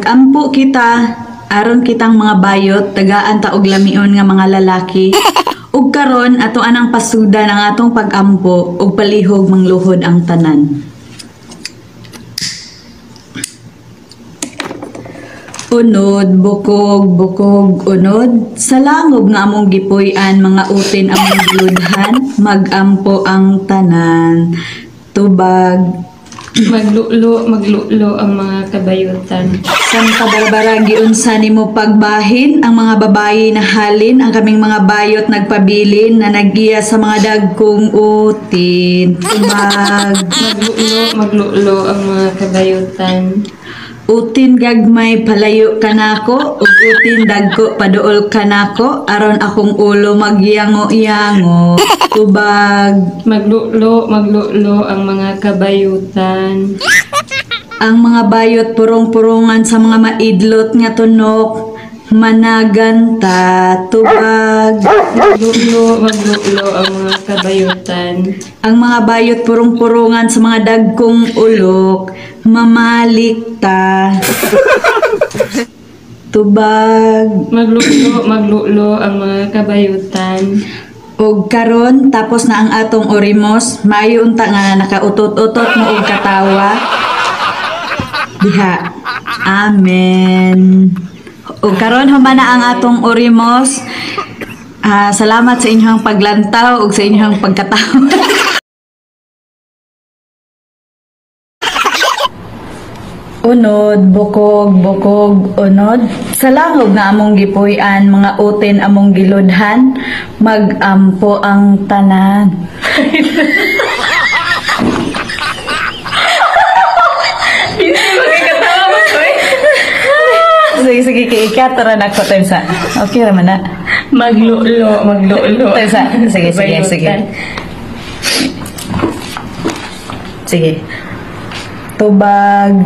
Ampo kita aron kitang mga bayot tagaan ta og lamion nga mga lalaki. Ug karon ato anang pasudan ang atong pagampo ug palihog mangluhod ang tanan. Unod, bukog, bukog, unod. Sa langob nga among gipuy-an, mga utin among giludhan, magampo ang tanan. Tubag. Maglulo, maglulo ang mga kabayutan. Santa Barbara, giunsa nimo pagbahin ang mga babayi na halin, ang kaming mga bayot nagpabilin na nagiya sa mga dagkong utin. Tubag. Maglulo, maglulo ang mga kabayutan. Utin gagmay palayo kanako, ug utin dagko paduol kanako, aron akong ulo magyango-yango. Tubag. Maglulo, maglulo ang mga kabayutan. Ang mga bayot purong-purungan sa mga maidlot nga tunok, managanta. Tubag. Maglulo, maglulo ang mga kabayutan. Ang mga bayot purong-purungan sa mga dagkong ulok, mamalikta. Tubag. Maglulo, maglulo ang mga kabayutan. Og karon tapos na ang atong orimos, maayo unta nga nakautot-utot mo og katawa. Diha. Amen. Og karon human na ang atong orimos. Salamat sa inyong paglantaw ug sa inyong pagkatawa. Unod, bukog, bukog, unod. Sa langob nga among gipuy-an, mga utin among giludhan, magampo ang tanan. Sige, sige, kay na ako tayo sa. Okay raman na. Maglulo, maglulo. Tayo sa. Sige, sige, sige. Sige. Tubag.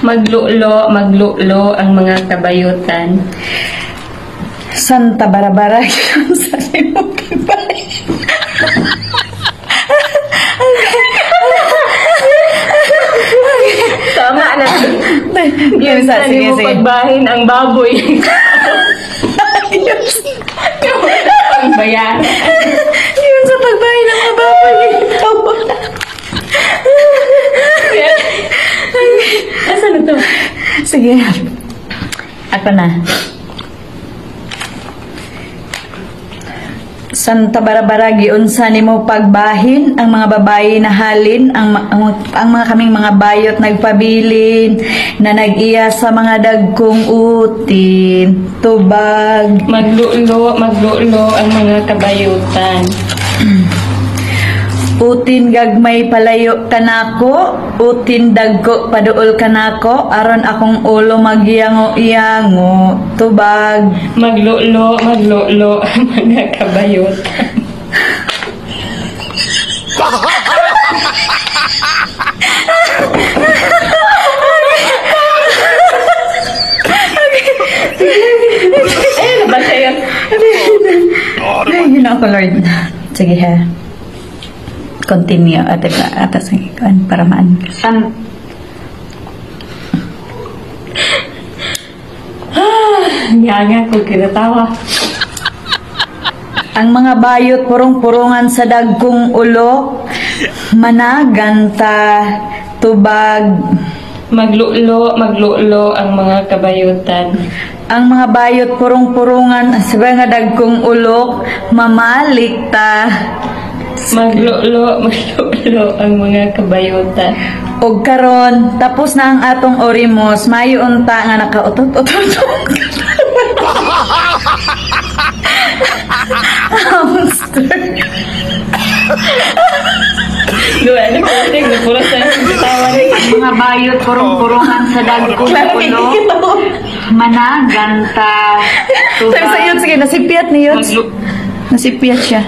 Maglulo, maglulo ang mga kabayutan. Santa Barbara, sa limong kibay. Tama na. Yun sa Sige, mo sige. Pagbahin ang baboy. Pagbayan. Yun sa pagbahin ang mga baboy. Asa na to? Sige. Ako na. Santa Barbara, giunsa nimo pagbahin ang mga babayi na halin, ang mga kaming mga bayot nagpabilin na nag-iya sa mga dagkong utin. Tubag. Maglulo, maglulo ang mga kabayutan. Utin gagmay palayo kanako, utin dagko paduol kanako, aron akong ulo magyango-yango. Tubag. Maglulo, maglulo ang mga kabayutan. Ayun na ba siya yun? Ay, yun ako, Lord. Sige ha. Continue. Ate pa, ate sige, kuan, para maan. Nga nga kung kinatawa. Ang mga bayot purong-purungan sa dagkong ulok, managanta, tubag. Maglulo, maglulo ang mga kabayutan. Ang mga bayot purong-purungan sa mga dagkong ulok, mamalikta. Maglulo, maglulo ang mga kabayutan. Og karon tapos na ang atong orimos, mayo unta nga nakautot-utot. Hamster. Wala na ko, puro sa tawa ni. Mga bayot purong-purungan sa dagkong Klaro kay ulo. Managanta. Sabi sa yun, sige, nasipiyat ni Yots. Nasipiyat siya.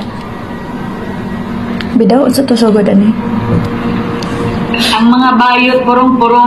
Bidaw, unsa to sugod ani? Ang mga bayot purong-purong